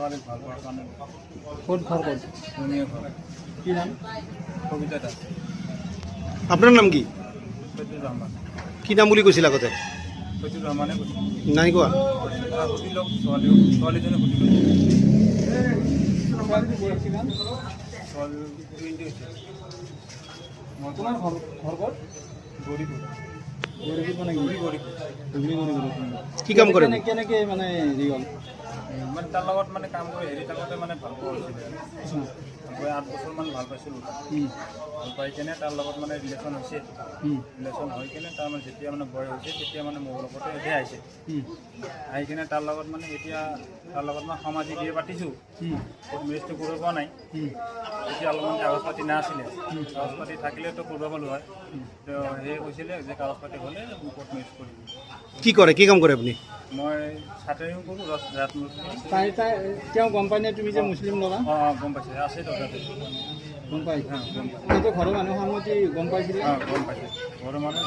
ছোৱালীক ভাল পোৱাৰ কাৰণে। ক'ত ঘৰ, ক'ত? ৰঙীয়া ঘৰ। কি নাম? কবিতা দাস। আপোনাৰ নাম কি? ফৈজুৰ ৰহমান। কি নাম বুলি কৈছিল আগতে? ফৈজুৰ ৰহমানে কৈছিল। নাই কোৱা। সুধি লওক, ছোৱালীও, ছোৱালীজনী সুধি লওক। ছোৱালীটো বয়স কিমান? ছোৱালী 20 হৈছে। মই তোমাৰ ঘৰ, ঘৰ ক'ত? গৌৰীপুৰ। গৌৰীপুৰ মানে কি? ধুবুৰী গৌৰীপুৰ। ধুবুৰী গৌৰীপুৰ। কি কাম কৰে? কেনেকৈ মানে হেৰি হ'ল? মানে তাৰ লগত মানে কাম কৰি হেৰি থাকোঁতে মানে ভাল পোৱা হৈছিলে। ভাল পাই 8 বছৰমান ভাল পাইছিলোঁ তাক। ভাল পাই কেনে তাৰ লগত মানে ৰিলেশ্যন হৈছে। ৰিলেশ্যন হৈ কেনে তাৰ মানে যেতিয়া মানে বয়স হৈছে, তেতিয়া মানে মোৰ লগতে এতিয়া আহিছে। আহি কেনে তাৰ লগত মানে এতিয়া তাৰ লগত মই সামাজিক বিয়া পাতিছোঁ। কোৰ্ট মেৰেজটো কৰিব পৰা নাই। তেতিয়া অলপমান কাগজ পাতি নাছিলে। কাগজ পাতি থাকিলেতো কৰিব পালোঁ হয়। তো সেয়ে কৈছিলে যে কাগজ পাতি হ'লে কোৰ্ট মেৰেজ কৰিম। কি কৰে, কি কাম কৰে আপুনি? মই চাটাৰিং কৰোঁ ৰাজমিস্ত্ৰী। তাই তাই তেওঁ গম পাই নে তুমি যে মুছলিম ল'ৰা? অঁ অঁ গম পাইছে, আছে তো তাতে। গম পাই? অঁ, গম পাইছে। সেইটো ঘৰৰ মানুহ সন্মতি গম পাইছিলে? অঁ, গম পাইছে ঘৰৰ মানুহ।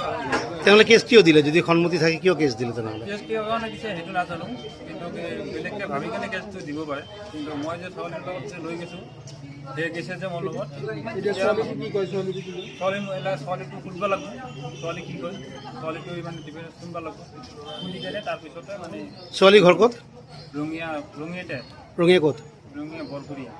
তেনেহ'লে কেছ কিয় দিলে? যদি সন্মতি থাকে কিয় কেছ দিলে তেনেহ'লে? কেছ কিয় কাৰণে দিছে সেইটো নাজানো, কিন্তু বেলেগকৈ ভাবি কেনে কেছটো দিব পাৰে। কিন্তু মই যে ছোৱালীৰ লগত যে লৈ গৈছোঁ, সেই গৈছে যে মোৰ লগত। এতিয়া ছোৱালীটো কি কয়, ছোৱালীটো কি কয়? ছোৱালী ছোৱালীটো সুধিব লাগিব, ছোৱালী কি কয়। ছোৱালীটো মানে ডিফাৰেঞ্চ শুনিব লাগিব, শুনি কেনে তাৰপিছতে মানে। ছোৱালী ঘৰ ক'ত? ৰঙীয়া, ৰঙীয়াতে। ৰঙীয়া ক'ত? ৰঙীয়া বৰপুৰীয়া।